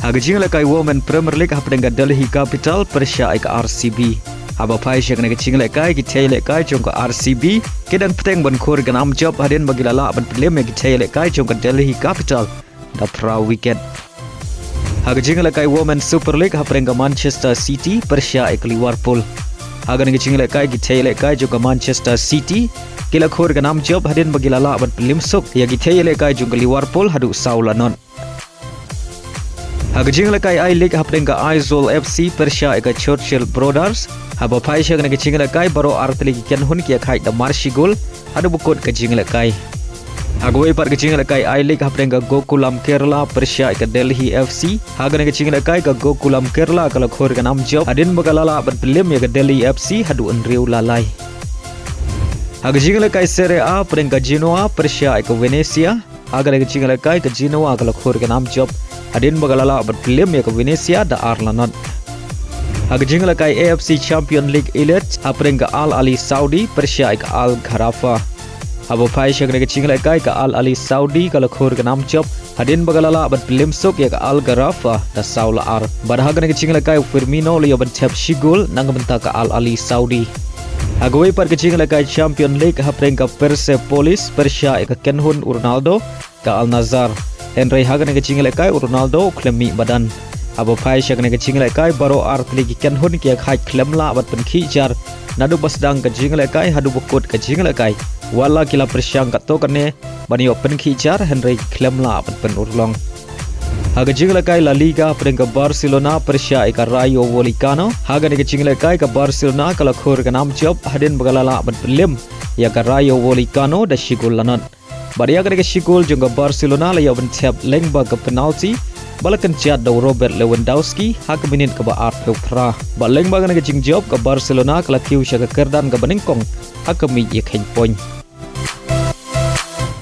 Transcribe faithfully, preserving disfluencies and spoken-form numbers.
Ha ka jinglehkai Women Premier League hapdeng ka Delhi Capital pyrshah ïa ka R C B. Haba phai sha kane ka jinglehkai, ki thei lehkai jong ka R C B ki dang bteng ban khur ka nam jop hadien ba ki la lah ban pynliem ïa ki thei lehkai jong ka Delhi Capital da phra wicket. Ha ka jinglehkai Women Super League hapdeng ka Manchester City pyrshah ïa ka Liverpool. Ha kane ka jinglehkai, ki thei lehkai jong ka Manchester City ki la khur ka nam jop hadien ba ki la lah ban pynliem suk ïa ki thei lehkai jong ka Liverpool haduh saw la not. Ha ka jinglehkai I-League hapdeng ka Aizawl F C pyrshah ïa ka Churchill Brothers. Haba phai sha kane ka jinglehkai, baroh artylli ki kynhun ki ïakhaid da mar shi gol haduh ba kut ka jinglehkai. Ha kawei pat ka jinglehkai I-League hapdeng ka Gokulam Kerala pyrshah ïa ka Delhi F C. Ha kane ka jinglehkai, ka Gokulam Kerala ka la khur ka nam jop hadien ba ka la lah ban pynliem ïa ka Delhi F C haduh hynriew la lai. Ha ka jinglehkai Serie A hapdeng ka Genoa pyrshah ïa ka Venezia. Ha kane ka jinglehkai, ka Genoa ka la khur ka nam jop hadien ba ka la lah ban pynliem ïa ka Venezia da ar la not. Ha ka jinglehkai A F C Champion League Elite hapdeng ka Al Ahli Saudi pyrshah ïa ka Al Gharafa. Haba phai sha kane ka jinglehkai, ka Al Ahli Saudi ka la khur ka nam jop hadien ba ka la lah ban pynliem suk ïa ka Al Gharafa da saw la ar. Bad ha kane ka jinglehkai, u Firmino u la ïoh ban thep shi gol na ka bynta ka Al Ahli Saudi. Ha kawei pat ka jinglehkai Champion League hapdeng ka Persepolis pyrshah ïa ka kynhun u Ronaldo ka Al Nassr. Hynrei ha kane ka jinglehkai, u Ronaldo u khlem mih madan. Haba phai sha kane ka jinglehkai, baroh artylli ki kynhun ki ïakhaid khlem lah ban pynkhih jar naduh ba sdang ka jinglehkai haduh ba kut ka jinglehkai. Wat la ki la pyrshang katto katne ban ïoh pynkhih jar, hynrei ki khlem lah ban pynurlong. Ha ka jinglehkai La Liga hapdeng ka Barcelona pyrshah ïa ka Rayo Vallecano. Ha kane ka jinglehkai, ka Barcelona ka la khur ka nam jop hadien ba ka la lah ban pynliem ïa ka Rayo Vallecano da shi gol la not. Bad ïa kane ka shi gol jong ka Barcelona la ïoh ban thep lyngba ka penalty ba la kynjat da u Robert Lewandowski ha ka minit kaba arphew phra. Bad lyngba kane ka jingjop, ka Barcelona ka la kiew sha ka kyrdan kaba nyngkong ha ka miej ïakheiñ point.